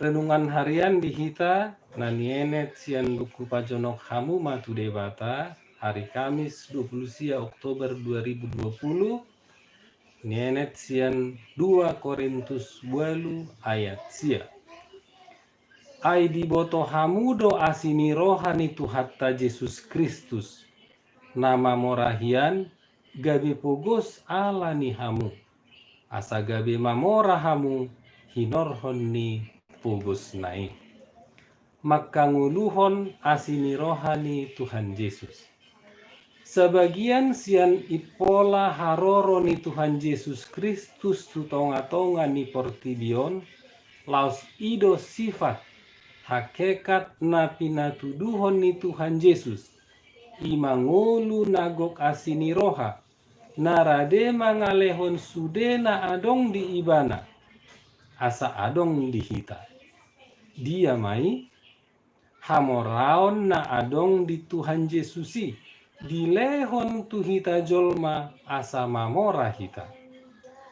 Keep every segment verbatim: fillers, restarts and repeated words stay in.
Renungan harian di hita na nienet sian buku Pajonok Hamu ma tu Debata, hari Kamis dua puluh sia Oktober dua ribu dua puluh, nienet sian dua Korintus ualu ayat sia. Ai diboto hamu do asi ni roha ni Tuhanta Jesus Kristus, na mamora hian gabe pogos ala ni hamu, asa gabe mamora hamu hinorhon ni pogosna i. Mangkangoluhon asi ni roha ni Tuhan Jesus. Sabagian sian impola haroro ni Tuhan Jesus Kristus tu tongatonga ni portibi on, laos i do sifat hakekat na pinatuduhon ni Tuhan Jesus, i ma ngolu na gok asi ni roha, na rade mangalehon sude na adong di Ibana, asa adong di hita. Dia ma i? Hamoraon na adong di Tuhan Jesus i dilehon tu hita jolma asa mamora hita.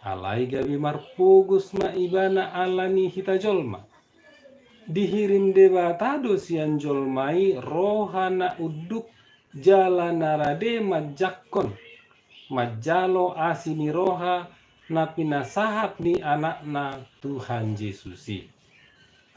Alai gabe marpogos ma Ibana ala ni hita jolma. Dihirim Debata do sian jolma i roha na unduk jala na rade manjangkon, manjalo asi ni roha na pinasahat ni Anakna Tuhan Jesus i.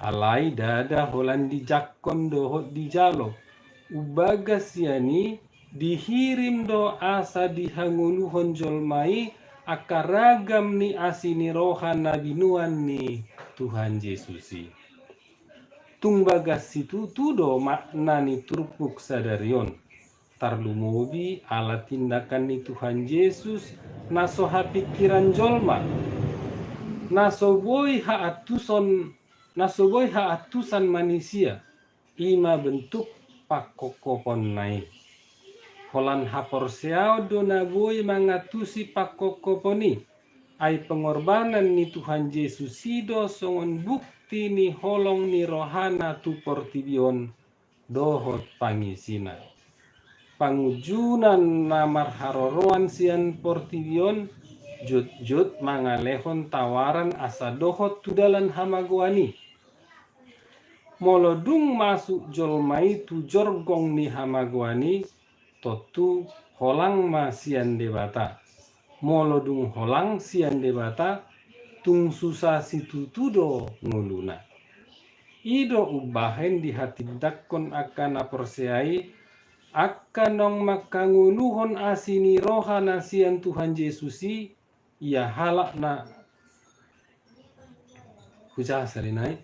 Alai ndada holan dijangkon dohot dijalo, umbagas sian i dihirim do asa dihangoluhon jolma i angka ragam ni asi ni roha na binoan ni Tuhan Jesus i. Tung bagas situtu do makna ni turpuk sadari on, tarlumobi ala tindakan ni Tuhan Jesus na so hapingkiran jolma, na so boi haantuson, na so boi haantusan manisia, i ma bentuk pangkophoponna i. Holan haporseaon do na boi mangantusi pangkophopon i, ai pengorbanan ni Tuhan Jesus i do songon bukti ni holong ni rohana tu portibi on dohot pangisina. Pangunjunan na marharoroan sian portibi on jotjot mangalehon tawaran asa dohot tu dalan hamagoan i. Molo dung masuk jolma i tu jorgong ni hamagoan i, tontu holang ma sian Debata. Molo dung holang sian Debata, tung susa situtu do ngoluna. I do umbahen dihatindangkon angka na porsea i, angka naung mangkangoluhon asi ni roha na sian Tuhan Jesus i, ia halak na Hujaha sari nai.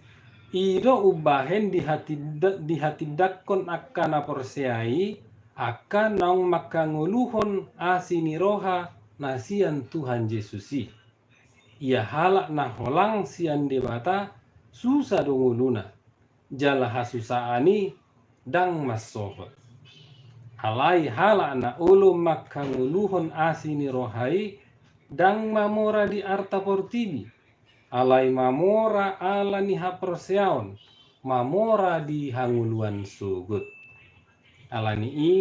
I do umbahen dihatinda-, dihatindangkon angka na porsea i, angka naung mangkangoluhon asi ni roha na sian Tuhan Jesus i. Ia halak na holang sian Debata, susa do ngoluna, jala hasusaan i ndang mansohot. Alai halak na olo mangkangoluhon asi ni roha i, ndang mamora di arta portibi, alai mamora ala ni haporseaon, mamora di hangoluan sogot. Ala ni i,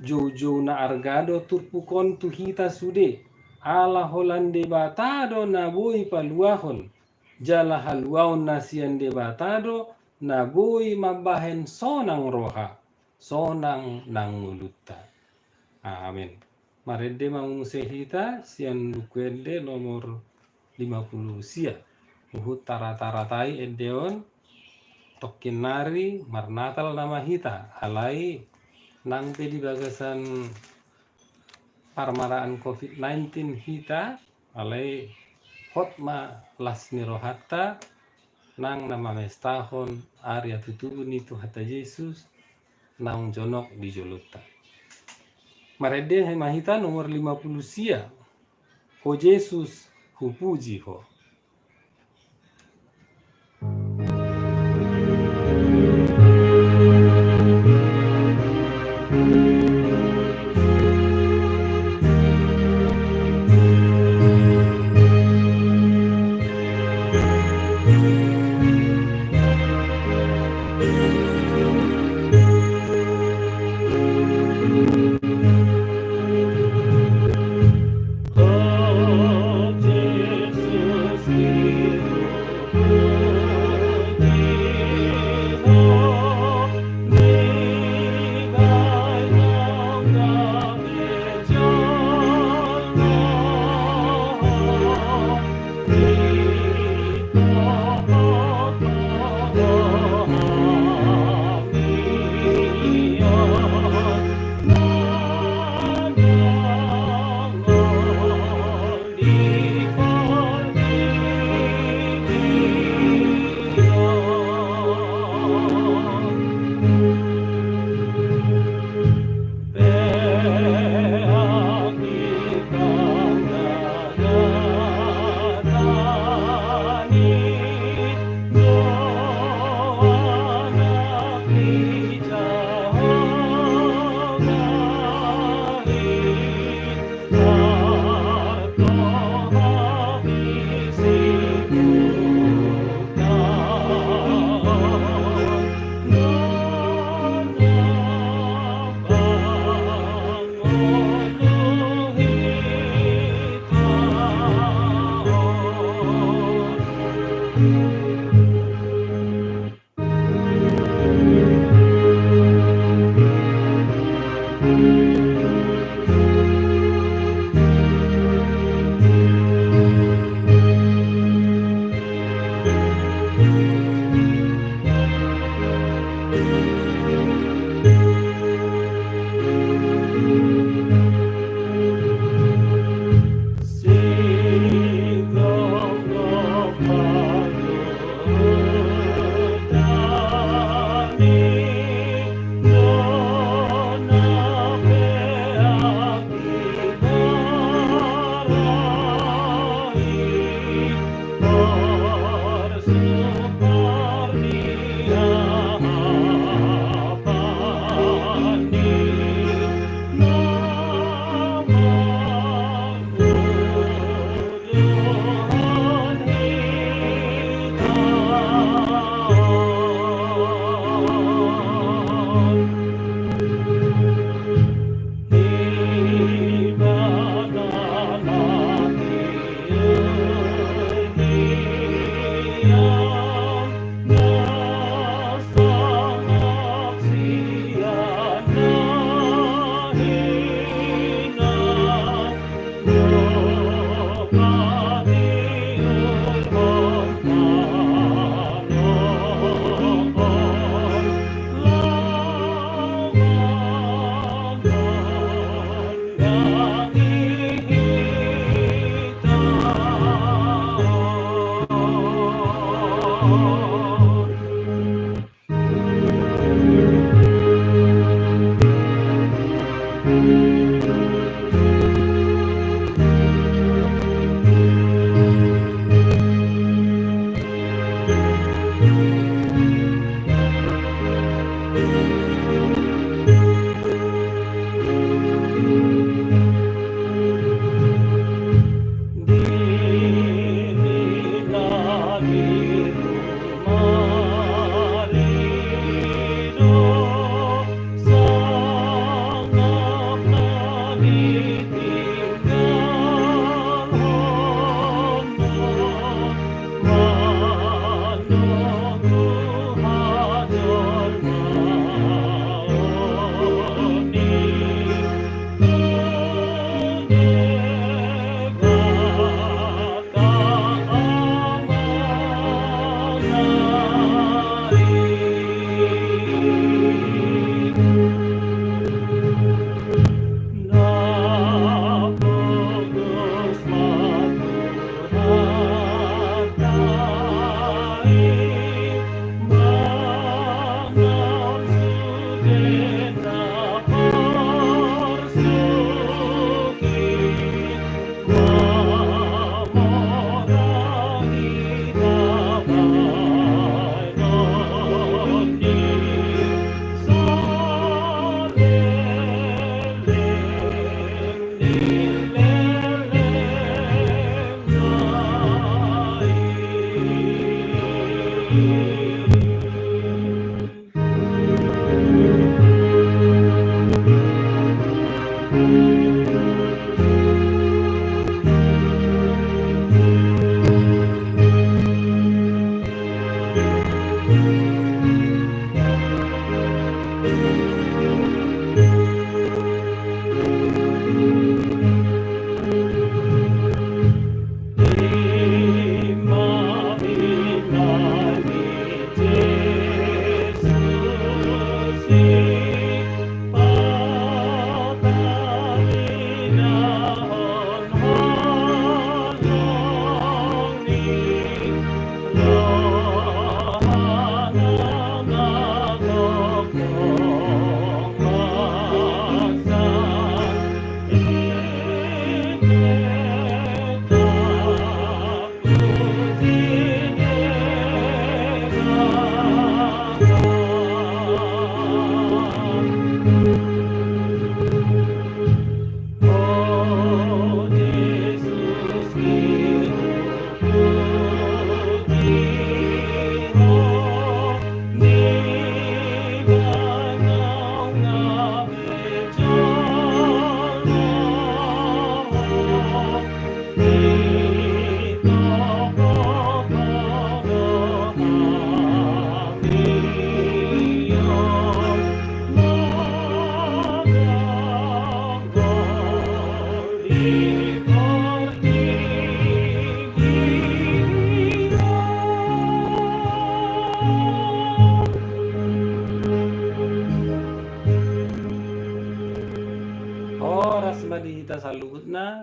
joujou na arga do turpuk on tu hita sude, ala holan Debata do na boi paluahon, jala haluaon na sian Debata do na boi mambahen sonang roha, sonang nang ngolunta. Amen. Marende ma muse hita sian Buku Ende nomor lima puluh sia. Huhut tarata-ratai ende on, tongkin nari marnatal nama hita, alai nang pe di bagasan parmaraan covid nineteen hita, alai hot ma las ni rohanta, nang na mamestahon ari hatutubu ni Tuhanta Jesus, naung jonok di jolonta. Marende ma hita nomor lima puluh sia, O Jesus, hupuji Ho.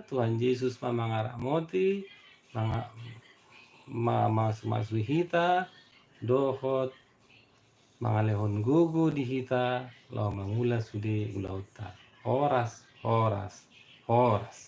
Tuhan Jesus ma mangaramoti, manga-, ma-, masu-masu hita, dohot mangalehon gogo di hita, laho mangula sude ulaonta. Horas, horas, horas.